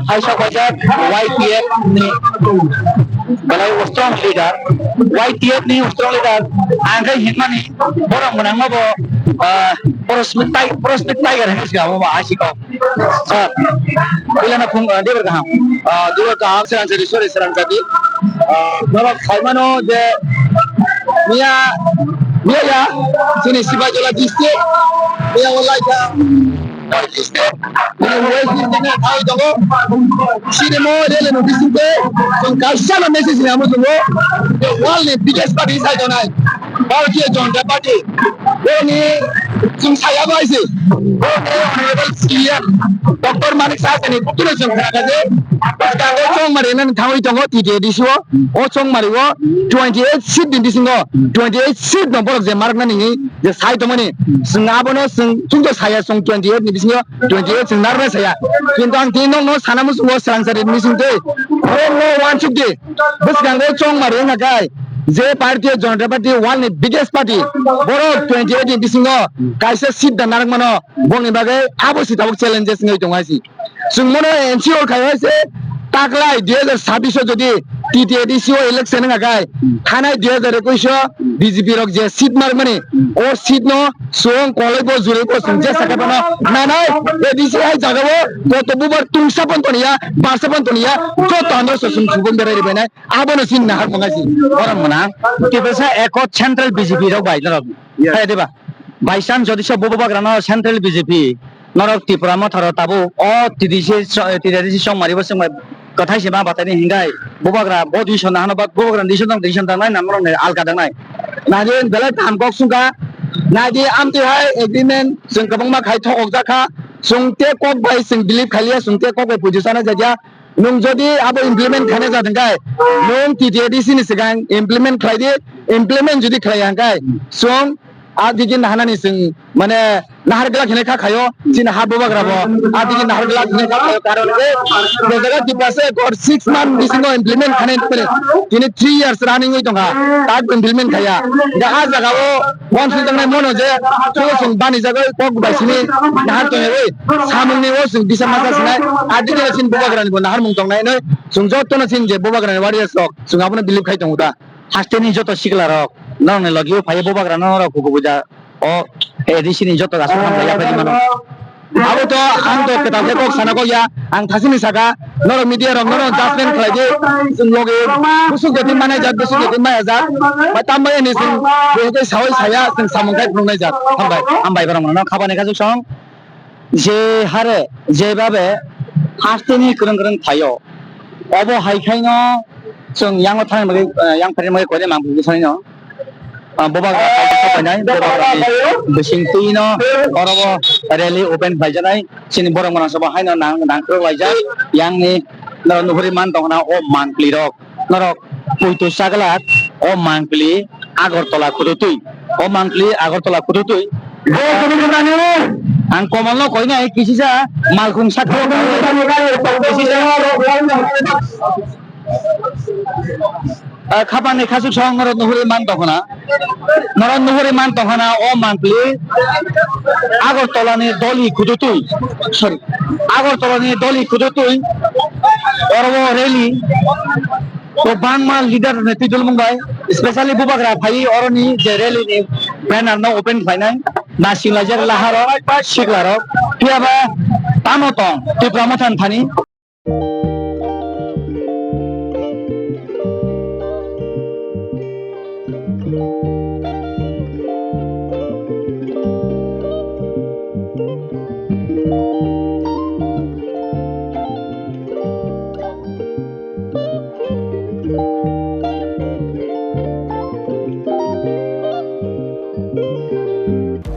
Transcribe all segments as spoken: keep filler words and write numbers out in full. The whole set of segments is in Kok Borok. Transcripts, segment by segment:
Phaisa phaisa Y T F ni belai strong leader, Y T F ni strong leader ang khe hinmani borok mwnangma bo, ah, prospect ti-, prospect tiger hinwi se abo ba asiko. Sir, pilana phung, ah, dibar kaham. Ah, dibar kaham, Serangsari, sorry, Serangsari. Ah, norok saimano je miya, miya ya, chini Sipaijala district, miya walaika. West District ni thai tongo. Sirimo rele no bisingte chwng kaisa no message ni amo tongo. World ni biggest party sai tonai Bharatiya Janata Party. Boni chwng saya bai se. Boni Honorable C M Doctor Manik Saha ni putro chwng khana kaje. Tango chong mari nan thangwi tongo T T A D C o. O chong mari o twenty eight seat ni bisingo twenty eight seat no borok je marak nani je sai tongmani. Chwng abono chwng chwng to saya chwng twenty eight ni bisingo twenty eight chwng narwknai saya. Kintu ang tini nokno sana muchungo Serangsari ni bising tei borokno uansuk di. Bwskango chong mari wngkha khe je Bharatiya Janata Party world ni biggest party, borok twenty eight ni bisingo kaisa seat da narwkmano, bongni bagwi abo se tabuk challenges wngwi tongo hai se. Chwng mono ensure khai hai se taklai dui hajar sabbish o jodi T T A D C o election wngkha khe, thanai dui hajar ekush o B J P rok je seat marmani, o seat no Suwung kolai bo juri bo sung je saka bono nanai A D C hai jaga o koto bubar tungsa pon toniya, barsa pon toniya, joto andro so sung subung berai ribai nai, abono sin nahar manga si. Borom mona, Tiprasa eko central B J P rok bai norok. Yes. Hai diba? By chance jodi so bobo bagra no central B J P norok Tripura motharo tabuk o T D C so-, T D C song mari bo sung bai. Kwthai se ma batai ni hingai bubagra bo decision na hano ba bubagra decision tang decision tang nai nang rok ni alka tang nai. Nai di belai kaham kok sung kha. Nai di amtwi hai agreement chwng kwbangma khai thokok jak kha. Chwng te kok bai chwng believe khai liya, chwng te kok bai buji sana jak ya. Nwng jodi abo implement khaina jak hwnkhe nwng T T A D C ni swkang implement khlai di, implement jodi khlai ya hwnkhe chwng a digi nahanani chwng mane nahar glak hinwi kha khayo, chini ha bubagra bo. A digi nahar glak hinwi kha khayo, karon khe bo jaga Tiprasa Accord six month bisingo implement khanai hinwi tini three years running wi tongkha, tak implement khaya. Da a jaga o uansuk tangnai mono je chwng bani jagwi kok bai simi nahar tongwi samung ni o chwng bisa masa sinai. A digi chini bubagra ni bo nahar mung tongnai hinwi chwng joto no chini je bubagra ni warriors rok chwng abono believe khai tongo da. Haste ni joto sikla rok norok ni logi o phai bubagra no norok kukubuja. O A D C ni joto aswk hambai yaphai mano. Abo to ang to kwtal khe kok sana kok ya, ang thasini saka, norok media rok norok judgment khlai di, chwng logi busuk jati manai jat, busuk jati maya jat, bai tambai ani chwng, bo hwnkhe sawi saya, chwng samung khai phunuknai jat. Hambai. Hambai borok mano khabani kha song, je hare, je babe, hasteni kwrwng kwrwng thaio. Obo hai khaino chwng yango thangna bagwi, eh, yang phaina bagwi koine mang bwsai no. Ah, bubagra kaisa painai, bubagra ni bising twi no oro o rally open khlaijaknai. Chini borok mwnang sabo haino nang, nang kwrwk laijak. Yang ni norok nuhuri man tongkha na o mantli rok. Norok poito chaglak o mantli Agartala khudutwi. O mantli Agartala khudutwi. Ang Komal no koinai kisisa malkhung sakha. Kisisa Ah, khapangni khasuk song norok nuhuri man tongkhana. Norok nuhuri man tongkhana o mantli Agartala ni doli khudutwi. Sorry. Agartala ni doli khudutwi. Oro o rally. O bangma leader ni twi dulmung bai. Specially bubagra phai oroni je rally ni banner no open khlainai. Nasing laijak laharo siklarok. Phiya ba tamo tong Tipra Motha ni thani.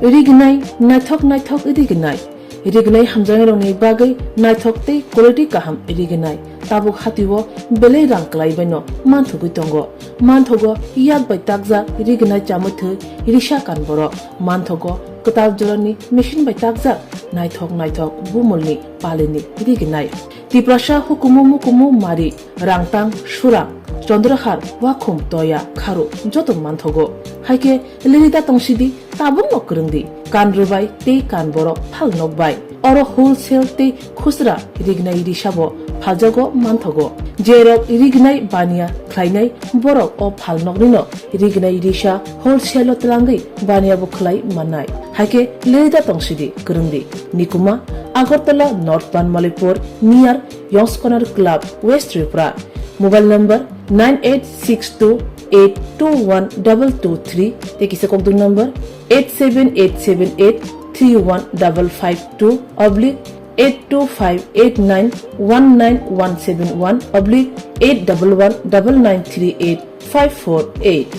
Rignai, naithok naithok rignai. Rignai hamjaknairokni bagwi naithok tei quality kaham rignai. Tabuk hatio belai rang kwlaibaino manthogwi tongo. Manthogo yak bai takjak rignai chamwi thwi risa kan borok. Manthogo kwtal jorani machine bai takjak naithok naithok bumulni palini rignai. Tiprasa hukumu mukumu mari, rangtang, surang, chondrahar, wakhum, toya, kharu joto manthogo. Haikhe lirida tongsidi, tabukno kwrwngdi. kanrwbai tei kanborok phalnok bai. Oro wholesale tei khusra rignai risabo phaljago manthogo. Jerok rignai baniya khlainai borok o phalnoknino rignai risa wholesale-o twlangwi baniyabo khlai mannai. Haikhe leda tongsidi kwrwngdi. Nikuma, Agartala North Banmalipur near Yongskonar Club, West Tripura. Mobile number nine eight six two eight two one double two three tei kisa kokdwng number eight seven eight seven eight three one double five two oblique eight two five eight nine one nine one seven one oblique eight double one double nine three eight five four eight.